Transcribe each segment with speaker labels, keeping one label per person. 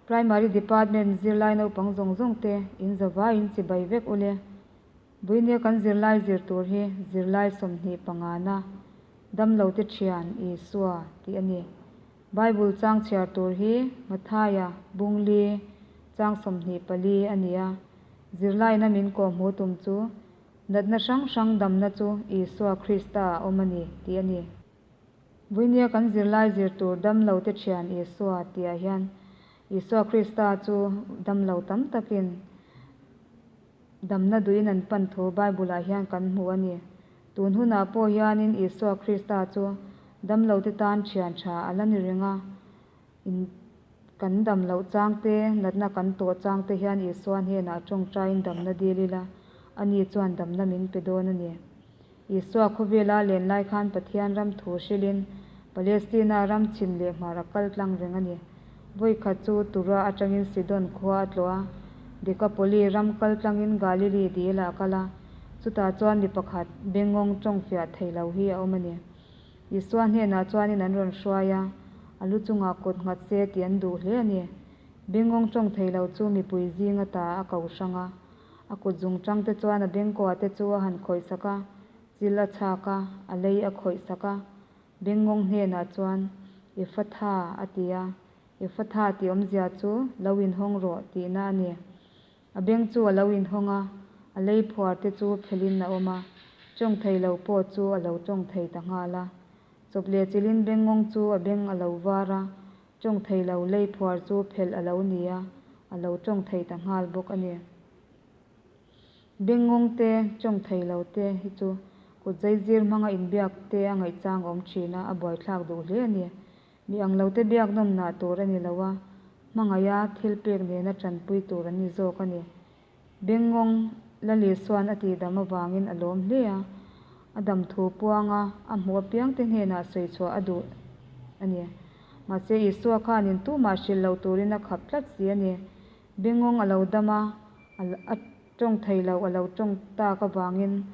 Speaker 1: Primary Department zirlai naupang zawng zawng te in zavaiin chibai vek ule. Buinia kan zirlai zir tur hi zirlai 20 pangana damlo te thian Isua tih a ni. Bible chang chhiar tur hi Mathaia, Bungli, chang 24 a ni a. Zirlaina min kawhhmuh tum chu natna hrang hrang damna chu Isua Krista a awm a ni tih a ni. Vuinia kan zirlai zir tur damlo te thian Isua tihah hian Isua Krista chu damlo tam takin damna duhin an pan thu Bible-ah hian kan hmu a ni. Tun hunah pawh hianin Isua Krista chu damlo te tan thian tha a la ni reng a. In kan dam loh chang te, natna kan tawh chang te hian Isua hnenah tawngtaiin damna dil ila, ani chuan damna min pe dawn a ni. Isua khawvela len lai khan Pathian ram thu hrilhin Palestina ram chhim leh hmar a kal tlang reng a ni. Vawi khat chu Tura atangin Sidon khua a tlawh a, Dekapoli ram kal tlangin Galili dilah a kal a, chutah chuan mi pakhat bengngawng tawngfiah thei lo hi a awm a ni. Isua hnenah chuanin an rawn hruai a, a lu chungah kut nghat se tih an duh hle a ni. Bengngawng tawng thei lo chu mipui zinga ta a ko hrang a, a kut zungchang te chuan a bengkua te chu a han khawih sak a, chil a chhak a, a lei a khawih sak a. Bengngawng hnenah chuan, Efatha, a ti a. Efatha tih awmzia chu, Lo inhawng rawh tihna a ni. A beng chu a lo inhawng a, a lei phuar te chu phelin a awm a, tawng thei lo pawh chu a lo tawng thei ta nghal a. Chawp leh chilhin bengngawng chu a beng a lo var a, tawng thei lo lei phuar chu phelh a lo ni a, a lo tawng thei ta nghal bawk a ni. Bengngawng te, tawng thei lo te hi chu kut zaizir hmanga inbiak te a ngaihchang awm thin a, a buaithlak duh hle a ni. Mi ang lo te biak nawm nah tur a ni lo a, hmangaiha thil pek nena tanpui tur an ni zawk a ni. Bengngawng Lalisuan a tihdam avangin a lawm hle a, a dam thu puanga a hmuh apiangte hnenah sawi chhuah a duh a ni. Mahse Isua khanin tumah hrilh lo turin a khap tlat si a ni. Bengngawng a lo dam a, a tawng thei lo a lo tawng tak avangin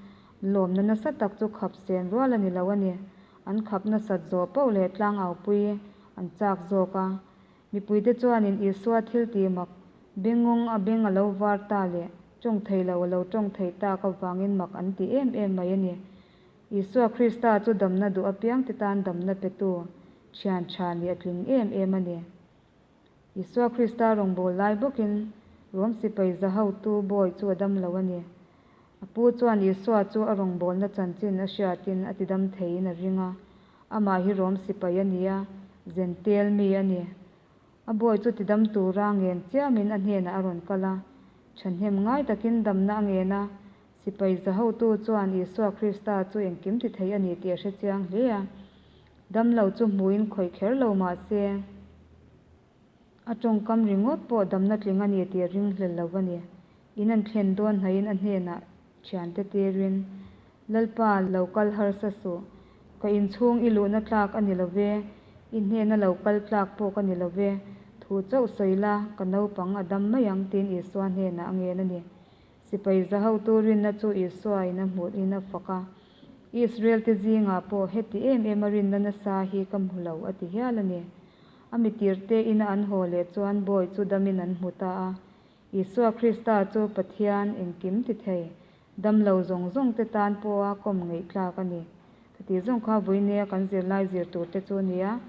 Speaker 1: lawmna nasa tak chu khap sen rual a ni lo a ni. An khap nasat zawh poh leh tlangaupui an chak zawk a. Mipuite chuanin Isua thil tih mak bengngawng a beng a lo var ta leh tawng thei lo a lo tawng thei tak avangin mak an ti em em mai a ni. Isua Krista chu damna duh apiangte tan damna petu thian tha nih a tling em em a ni. Isua Krista rawngbâwl lai bawkin Rom sipai za hotu bawi chu a dam lo a ni. A pu chuan Isua chu a rawngbâwlna chanchin a hriatin a tidam theiin a ring a. Amah hi Rom sipai a ni a, Zentel mi a ni. A bawi chu tidam tura ngen chiamin a hnenah a rawn kal a. Thahnem ngai takin damna a ngen a, sipai za hotu chuan Isua Krista chu engkim ti thei a ni tih a hre chiang hle a. Damlo chu hmuin khawih kher lo mah se, a tawngkam ringawt pawh damna tling a ni tih a ringhlel lo a ni. In an thlen dawn hnaihin a hnenah thiante tirin, Lalpa, lo kal harsa suh. Ka inchhung i luhna tlak a ni lo ve, i hnena lo kal tlak pawh ka ni lo ve. Thu chauh sawi la, ka naupang a dam mai ang tiin Isua hnenah a ngen a ni. Sipai za hotu rinna chu Isua in a hmuhin a fak a. Israel te zingah pawh heti em em a rinna nasa hi ka hmu lo a ti hial a ni. A mitirte ina an haw leh chuan bawi chu damin an hmu ta a. Isua Krista chu Pathian engkim ti thei, damlo zawng zawng te tan pawha kawm ngeih tlak a ni. Ka tih zawng kha vawinia kan zirlai zir tur te chu nia,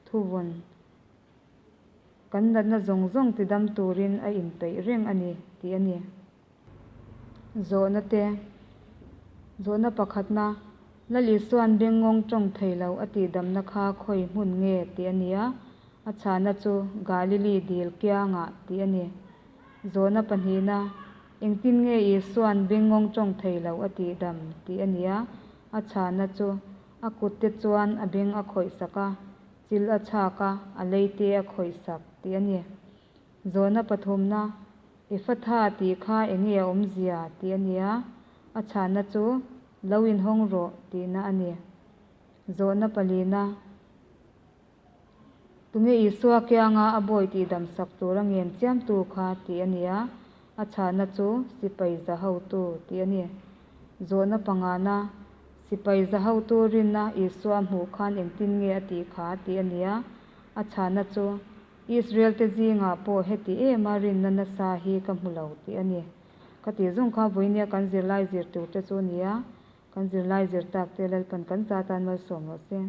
Speaker 1: thuvun kan natna zawng zawng ti dam turin a inpeih reng a ni tih a ni. Zawhna te, Zawhna pakhatna, Lal Isua'n bengngawng tawng thei lo a tihdamna kha khawi hmun nge tih a ni a, a chhahna chu Galili dil kiangah tih a ni. Zawhna pahnihna, Engtin nge Isua'n bengngawng tawng thei lo a tihdam tih a ni a, a chhahna chu a kut te chuan a beng a khawih sak a, chil a chhak a, a lei te a khawih sak tih a ni. Zawhna pathumna, Efatha tih kha eng nge a awmzia tih a ni a, a chhahna chu lo inhawng rawh tihna a ni. Zawhna palina, Tunge Isua kianga a bawi tihdam sak tura ngen chiamtu kha tih a ni a, a chhahna chu sipai za hotu tih a ni. Zawhna pangana, Sipai za hotu rinna Isua hmuh khan engtin nge a tih kha tih a ni a, a chhahna chu. Israel-te zingah pawh heti ema rinna nasa hi ka hmu lo tih a ni. Ka tih zawng kha vawinia kan zirlai zir turte chu a ni a, kan zirlai zir takte Lalpan kan za tan malsawm rawh se.